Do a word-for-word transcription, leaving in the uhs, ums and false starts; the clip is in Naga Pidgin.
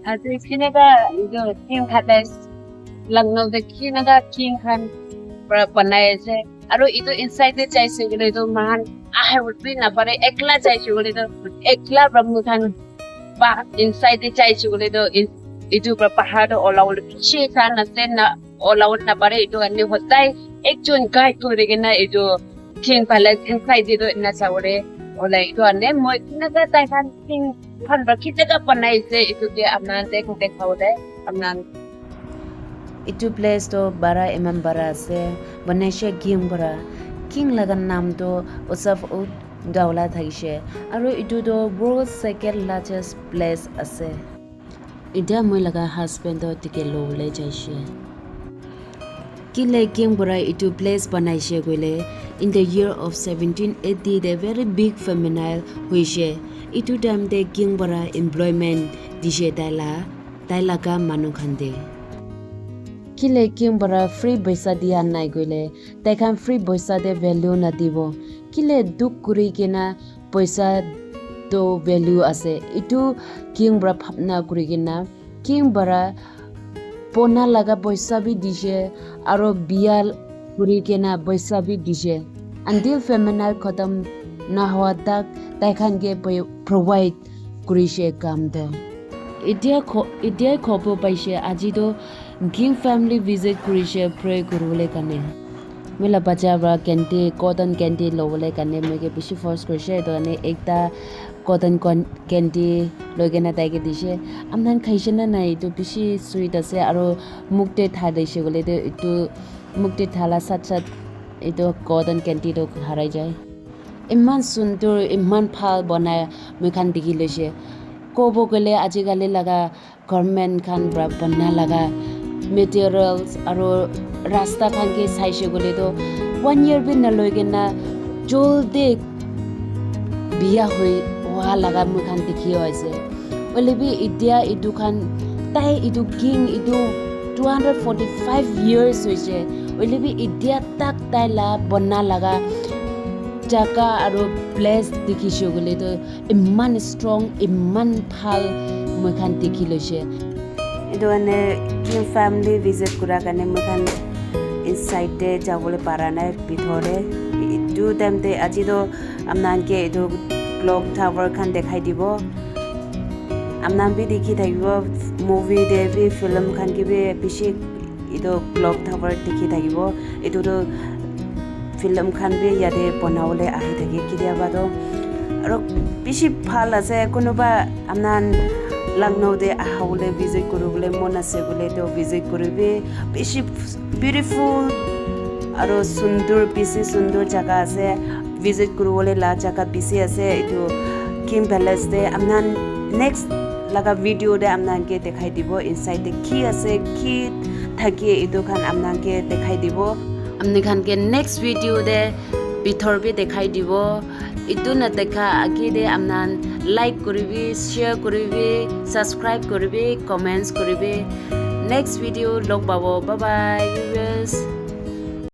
Ase kinaka etu king palace Lucknow te kinaka king khan para banai ase. Aru etu inside te jaise koile etu moikhan ahai bhi napare, ekla jaise koile etu ekla para moikhan ba inside te jaise koile etu in- etu para bahar te olabole bishi khan ase na, olabole napare. Etu karne hodai ekjon guide kuri kena etu king palace inside te toh ena sabole olai. Etu karne moi kinaka tai khan king khan para kinaka banai ase etu ke apna khan te dekha bole apna khan. Etu place toh bara imam bara ase, Vanessa king para. King laga naam toh Osaf ud Daula thakishe. Aru etu toh world second largest place ase. Etia moi laga husband toh ticket lobole jaishe. Kile king para etu place banaishe koile, in the year of seventeen eighty te very big famine hoishe. Etu time te king para employment dishe tai la, tai laga manu khan te. Kile king para free paisa dia nai koile, tai khan free paisa te value nadibo. Kile dukh kuri kena paisa toh value ase. Etu king para bhabna kuri kena, king para pona laga paisa bi dishe, aro biya kuri kena paisa bi dishe. Until famine khatam nahoa tak tai khan ke poi- provide kurishe kam toh. Etia kho- etia khobo paishe, aji toh king family visit kurishe pray kuribole karne. Moi la bacha para candy, cotton candy lobole karne moi ke bishi force kurishe. Etu karne ekta cotton con- candy loi kena tai ke dishe. Apna khan khaishe na nai? Etu bishi sweet ase, aro muk te thalishe koile toh etu muk te thala sat sat etu cotton candy toh harai jai. Iman sundur, iman bhal banai moi khan dikhi loishe. Kobo koile ajikali laga government khan para bana laga materials aro rasta khan ke saishe koile toh one year bi naloi kena joldi biya hoi hoa laga moi khan dikhi ase. Hoile bi etia etu khan tai etu king etu two hundred forty five years hoise. Hoile bi etia tak tai la bana laga jaga aro place dikhishe koile toh eman strong, eman bhal moi khan dikhi loishe. Etu karne king family visit kura karne moi khan inside te jabole para nai, bithor te. Etu time te aji toh apna khan ke etu clock tower khan dekhai dibo. Apna khan bi dikhi thakibo, movie te bi, film khan ke bi bishi etu clock tower dikhi thakibo. Etu tu film khan bi yate banabole ahi thake kitiaba toh. Aro bishi bhal ase, kunuba apna khan Lucknow te ahabole visit kuribole mon ase koile toh visit kuribi. Bishi beautiful aro sundur, bishi sundur jaga ase. Visit kuribole la jaga bishi ase etu King Palace te. Apna khan next laga video te apna khan ke dekhai dibo, inside te ki ase, ki thake, etu khan apna khan ke dekhai dibo. Apni khan ke next video te bithor bi dekhai dibo. Etu na dekha age te apna khan like kuribi, share kuribi, subscribe kuribi, comments kuribi. Next video log pabo. Bye bye, viewers.